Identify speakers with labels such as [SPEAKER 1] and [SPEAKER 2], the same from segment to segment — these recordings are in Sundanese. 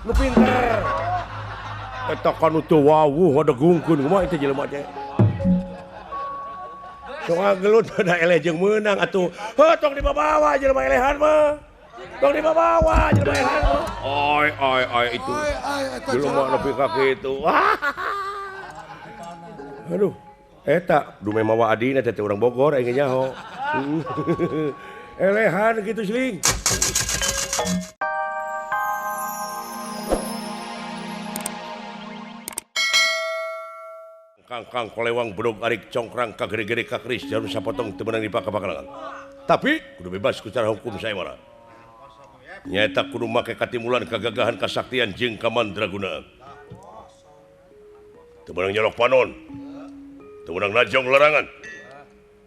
[SPEAKER 1] Nu pinter. Eta kan teu wawuh ngadegungkeun kumaha itu jelema teh. Sok ngagelut da eleh jeung meunang atuh. Heuh tong dibawa jelema elehan mah. Tong dibawa jelema elehan mah. Oi oi oi itu. Jelema nepi ka kitu. Aduh, eta dume mawa adina teh urang Bogor aing nyaho. Elehan kitu sling. Kangkang kolewang bedog arik congkrang kagere-gere kakris jarum sapotong teu meunang dipaka-pakalangan. Tapi kudu bebas ku cara hukum saya mara. Nyaeta kudu make katimulan kagagahan kasaktian jeung kamandraguna. Teu meunang nyolok panon. Teu meunang najong larangan.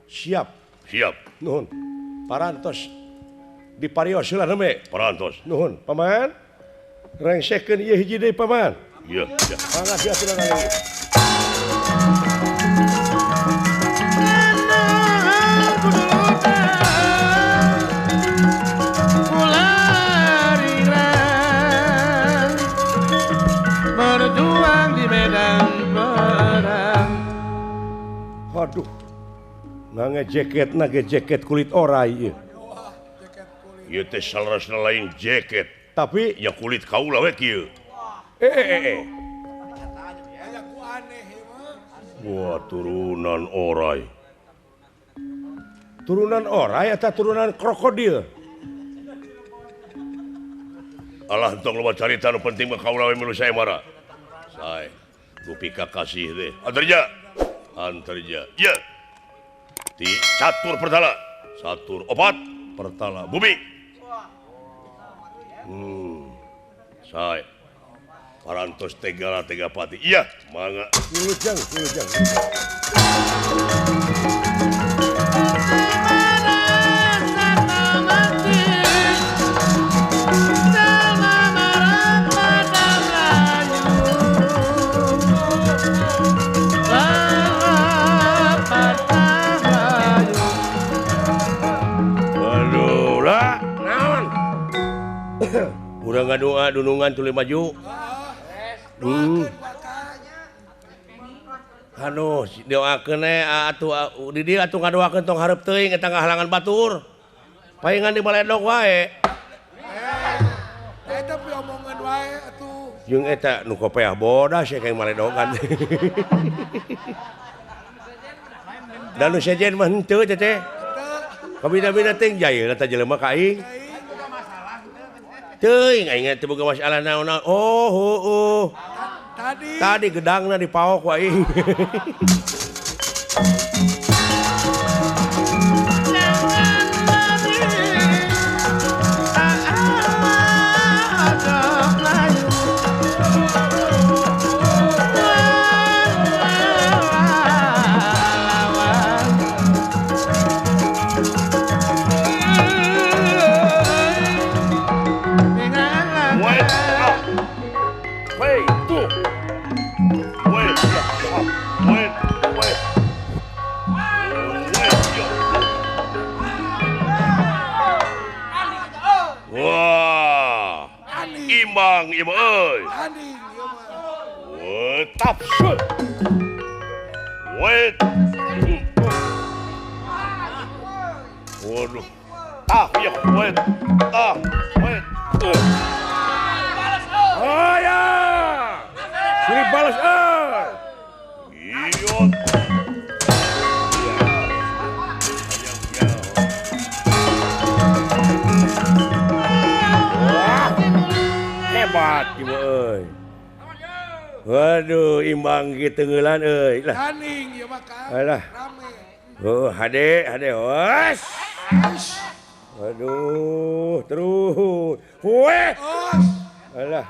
[SPEAKER 1] Siap, siap. Nuhun. Parantos diparios heula nembe. Parantos. Nuhun, paman. Rengsekeun ieu hiji deui paman. Iya, iya. Mangga diaturan lagi.
[SPEAKER 2] Berjuang di medan perang.
[SPEAKER 1] Aduh, ngange jaket, nage jaket kulit orai ieu. Ieu teh salarasna lain jaket, tapi ya kulit kaula we kieu. Wah, turunan orai. Turunan orai atau turunan krokodil? Alah entong loba carita nu penting mah kaula we milu saya marah. Sae, gupi kakasih teh. Antarja. Antarja. Ieu. Ti catur pertala. Catur opat pertala bumi. Sae. Parantos tegala tegapati. Iya, mangga. Wilujeng, wilujeng. Aduh lah, naon? Urang ngadoa dunungan tuluy maju. Aduh, doakeun we atuh di dieu atuh ngadoakeun tong hareup teuing eta ngahalangan batur. Paingan di baledog wae.
[SPEAKER 3] Eta piomongan wae atuh.
[SPEAKER 1] Jeung eta nu kopeah bodas ya kayak maledogan. Da nu sejen mah henteu teh teh. Kabina-bina teh jail eta jelema ka aing. Teuing aing teh boga masalah naon-naon. Oh, heueuh. Tadi gedangna dipaok ku aing. Imbang ieu mah euy. Tap. Wait. Waduh. Ah, ya, wait. Ah, wait. Oh ya. Sini balas euy. Iyo. Hebat ieu euy. Waduh, imbang kieu tengeulan euy. Lah.
[SPEAKER 3] Tanding ieu mah Kang.
[SPEAKER 1] Alah.
[SPEAKER 3] Rame.
[SPEAKER 1] Heuh, hade, hade. Wes. Aduh, terus. Weh. Alah.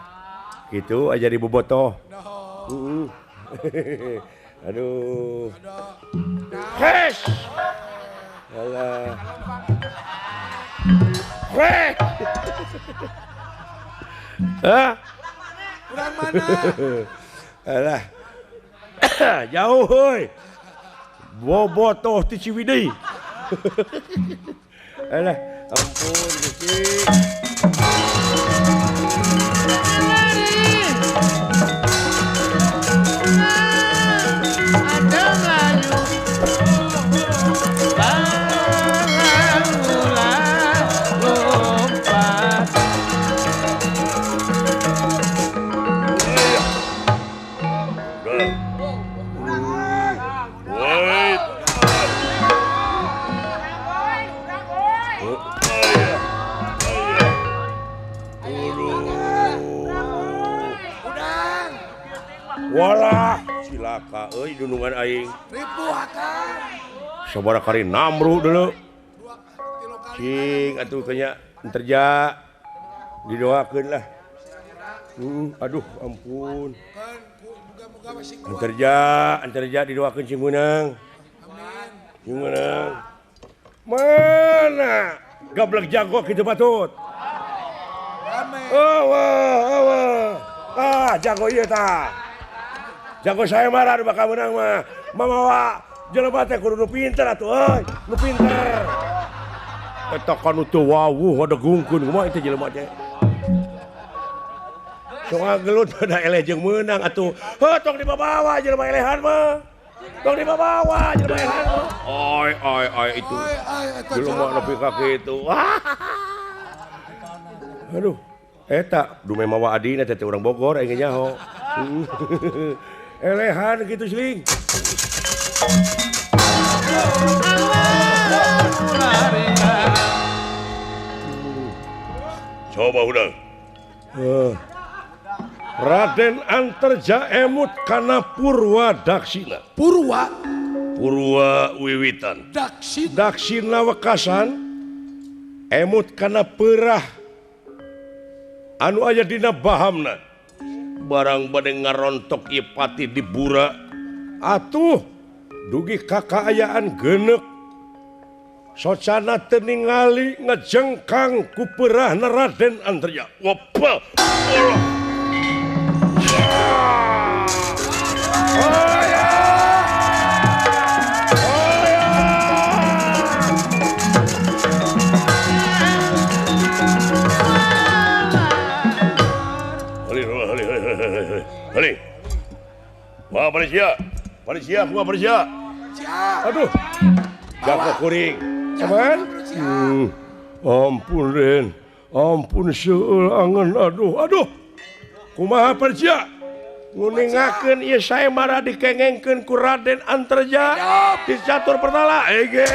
[SPEAKER 1] Gitu aja dibobotoh. Heeh. Aduh. Wes. Alah. Weh. Hah?
[SPEAKER 3] Kurang mana?
[SPEAKER 1] Alah. Jauh heuy. Bobotoh ti Ciwidey. Alah, ampun Gusti. Cilaka euy dunungan aing.
[SPEAKER 3] Ripuh akang.
[SPEAKER 1] Sabaraha kali namru dulu. Cing atuh kayaknya Anterja didoakeun lah. Aduh ampun. Anterja didoakeun sing meunang. Amin. Sing meunang. Mana gablek jago kitu patut.
[SPEAKER 3] Amin.
[SPEAKER 1] Oh, oh, ah jago ieu tah. Jago saya marah bakal meunang mah. Mamawa jelema teh kudu nu pinter atuh euy, nu pinter. Eta kan teu wawuh ngadegungkeun kumaha itu jelema teh. Sok ngagelut da eleh jeung meunang atuh. Heuh tong dibawa jelema elehan mah. Tong dibawa jelema elehan mah. Oi oi oi itu. Jelema nepi ka kitu. Aduh, eta dume mawa adina teh urang Bogor aing nyaho. Elehan kitu sling. Coba udah. Raden Anterja emut kana Purwa Daksina.
[SPEAKER 3] Purwa?
[SPEAKER 1] Purwa Wiwitan.
[SPEAKER 3] Daksina.
[SPEAKER 1] Daksina wekasan emut kana perah anu aya dina bahamna. Barang bade ngarontok ieu pati dibura atuh dugi ka kaayaan geuneuk. Socana teu ningali ngejengkang ku peurahna Raden Anterja. Wapal. Allah. Hali. Wah, Malaysia. Malaysia, kumaha Malaysia? Aduh. Jago kuring. Cuman? Ampun, Ren. Ampun seueul angen aduh, aduh. Kumaha Persia? Nguningakeun ieu saemara dikengengkeun ku Raden Anterja di catur pertala. Ege.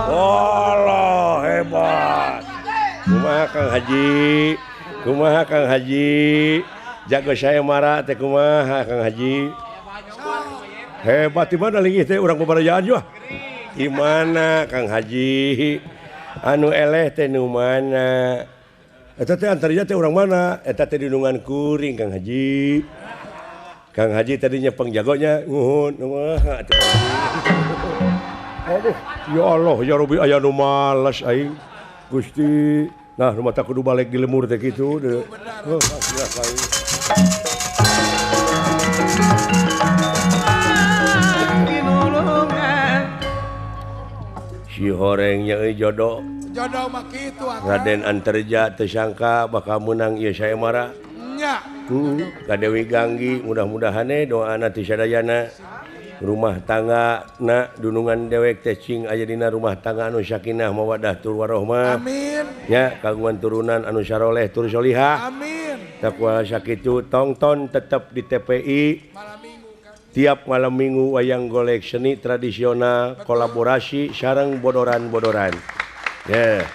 [SPEAKER 1] Allah hebat. Kumaha Kang Haji? Kumaha Kang Haji? Jago saya marah teh kumaha Kang Haji? Hebat di mana linggih teh urang pabarayaan juga? Di mana Kang Haji? Anu eleh teh nu mana? Eta teh Anterja teh urang mana? Eta teh dunungan kuring Kang Haji. Kang Haji tadinya pengjagonya nguhun kumaha atuh. Aduh, ya Allah ya Rabbi aya nu malas aing. Gusti. Nah, nu mata kudu balik di lemur teh kitu. Oh, aing. Si horengnya euy jodoh.
[SPEAKER 3] Jodoh mah kitu akang.
[SPEAKER 1] Raden Anterja teu sangka bakal meunang ieu saemara.
[SPEAKER 3] Nya.
[SPEAKER 1] Ka Dewi Ganggi mudah-mudahan doana ti sadayana. Rumah tangga na dunungan dewek teh cing aya dina rumah tangga anu sakinah mawaddah tur warohmah.
[SPEAKER 3] Amin.
[SPEAKER 1] Nya kagungan turunan anu saroleh tur solihah.
[SPEAKER 3] Amin.
[SPEAKER 1] Takwa sakitu tongton tetep di TPI.
[SPEAKER 3] Malam minggu kan.
[SPEAKER 1] Tiap malam minggu wayang golek seni tradisional.
[SPEAKER 3] Betul.
[SPEAKER 1] Kolaborasi sareng bodoran-bodoran. Ya.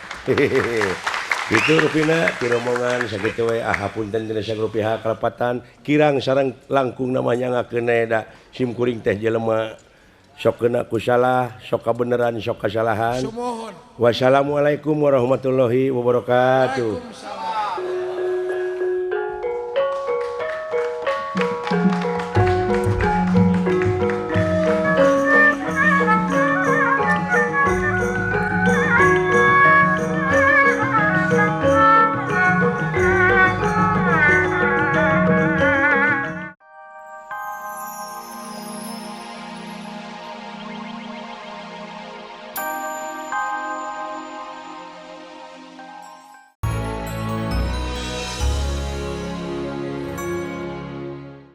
[SPEAKER 1] Itu rupina tiromongan sakitu we ahapunten dina sagala pihak kalepatan kirang sareng langkung namanya ngakeun da sim kuring teh jelema sok kena ku salah sok kabeneran sok kasalahan.
[SPEAKER 3] Sumuhun.
[SPEAKER 1] Wassalamualaikum warahmatullahi wabarakatuh.
[SPEAKER 3] Waalaikumsalam.